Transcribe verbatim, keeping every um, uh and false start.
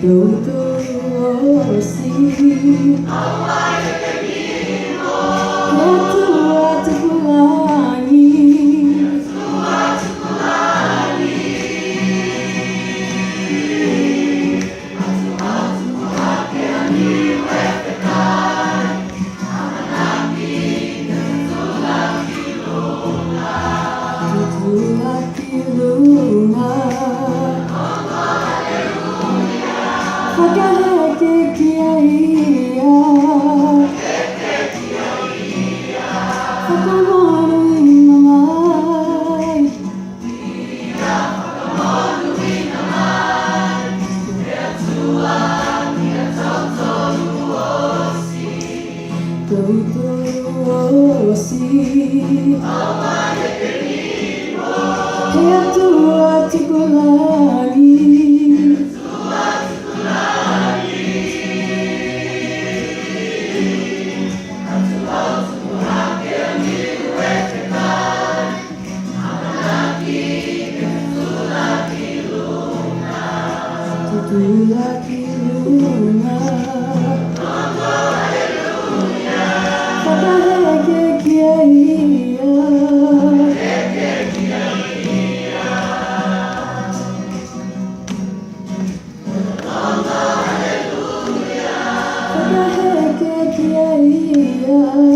Tautolu oti. He Atua Tukulagi. Tutula ki luga. Fakaheke ki a ia. Fakamonuina mai. Tautolu oti. He Atua Tukulagi. Tutula ki luga. Fakaheke ki a ia. Fakaheke ki a ia.